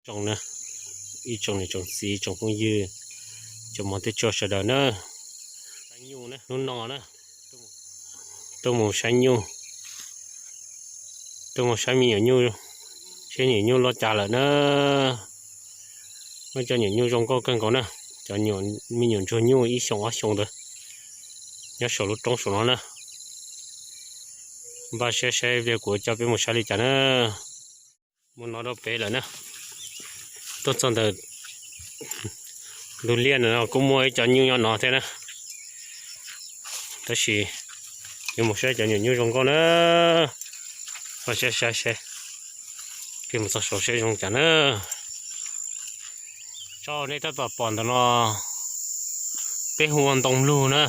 Tsoom na, ib tsoom niam tsoom txiv tsoom phooj ywg, cov muam teb tso sawv daws na, saib nyuj na, hnub no na, tuaj mus saib nyuj, tuaj mus saib me nyuam nyuj, saib nyuam nyuj loj cas lawm na. Muaj cov nyuam nyuj zoo nkauj kawg nkaus na, cov me nyuam ntsuag nyuj ib xyoos ob xyoos ntawd, nyob saum lub roob saum no na. Npaj siab saib pliag kuv coj peb mus saib li cas na. Mus no rau pem lawm na, tuaj txog ntawm ntug liaj no kuj muaj ib cov nyuj nyob no thiab na. Tab sis yuav mus saib cov nyuam nyuj zoo nkauj na. Npaj siab saib seb, peb mus txog saud seb zoo cas na. Tsob nej tab tom pom ntawm no peb hu ua ntoo lug na.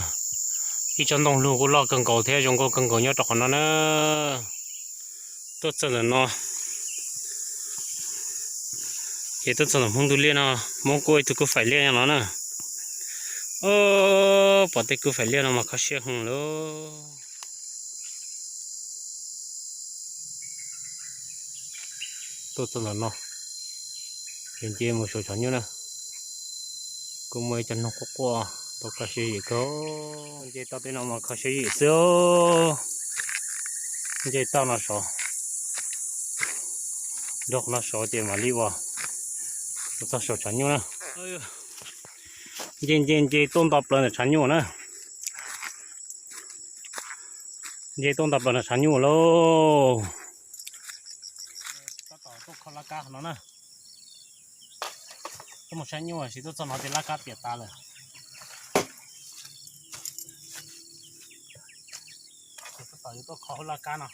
Ib tsob ntoo lug kuj loj kawg nkaus thiab zoo nkauj kawg nkaus nyob rau qhov no na. Tuaj txog ntawm no, ces tuaj txog ntawm hmoob ntug liaj no, hmoob kuj ib tug kub faim liaj no na. Pom tej kub faim liaj no mas kho siab heev lauj. Tuaj txog ntawm no, ces nce mus saum tshav nyuj na. Kuj muaj ib co noog quaj quaj tau kho siab zim kawg. Nce toj tej no mas kho siab zim xwb. Nce toj no saud, nrog qhov no saud ces mam li ua txog saum tshav nyuj na. Nce nce nce tuaj nto plaws ntawm tshav nyuj na. Nce tuaj nto plaws ntawm tshav nyuj lauj. Tab tom tuaj kho laj kab no na. Tuaj mus saib nyuj tab sis tuaj txog no ces laj kab piam tas lawm. Tab tom yuav tuaj kho hauv laj kab no.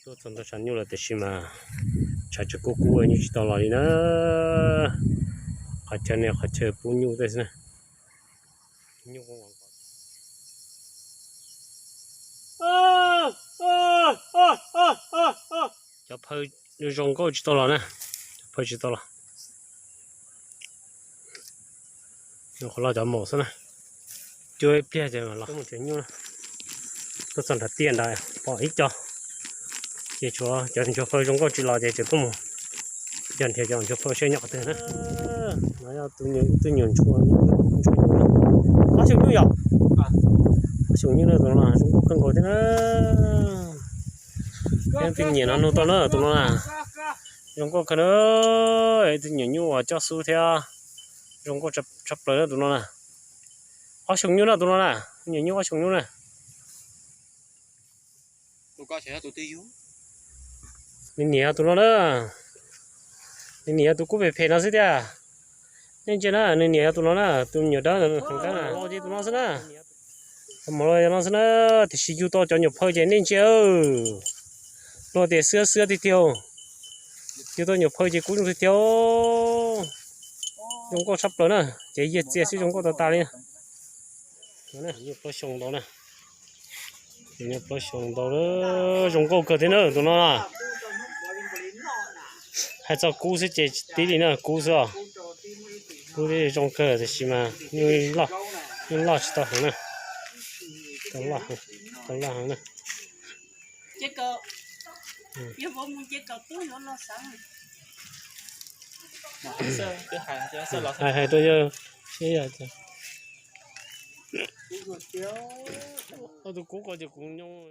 Tuaj txog ntawm tshav nyuj lawm tiam sis mas tshav tseem kub kub nyuj tsis tau los li na. Qhov chaw no qhov chaw pub nyuj tej xwb na. Cov phaw zoo nkauj tsis tau los na, cov phaw tsis tau los. Qhov los cov maum xwb na, cuab ib pliag ces los. Tuaj txog nram tiaj nrad pom ib co, ces tshuav cov ntsuag phaw zoo nkauj tsis los ces tseem tuaj mus yog nrhiav cov ntsuag phaw seb nyob qhov twg na. No yog tus nyuam ntsuag, ntsuag nyuj, ob xyoos nyuj yom, ob xyoos nyuj na, tus no zoo nkauj kawg nkaus thiab na. Peb twb nyiam no nug tau na tus no na, zoo nkauj kawg na. Tus nyuam nyuj uas coj xub thiab zoo nkauj tshaj plaws na tus no na. Ob xyoos nyuj na tus no na, nyuam nyuj ob xyoos nyuj na. Nws niam yog tus no na, nws niam yog tus kub phem phem no xwb tiag. Nej ntsia na, nws niam yog tus no na, tus nyuam dawb heev dawb na, los ces tus no xwb na. Mus los no xwb na, tiam sis yug tau cov nyuam phaw ces nej ntsia, luag tias xwb xwb tiag tiag. Yug tau nyuam phaw ces kub zoo tiag tiag. Zoo nkauj tshaj plaws na, ces yiag txiag xwb zoo nkauj tas tas li. Nyuj plaub xyoo ntau na, nyuj plaub xyoo ntau, zoo nkauj kawg thiab na tus no na. Hais txog kub xwb ces tib li na, kub xwb os. Kub thiab zoo kawg tiam sis mas nyuj loj tsis tau heev na. Tau loj heev na. Hais hais rau yawg seb yog tias, tus kub ko ces kuv nyob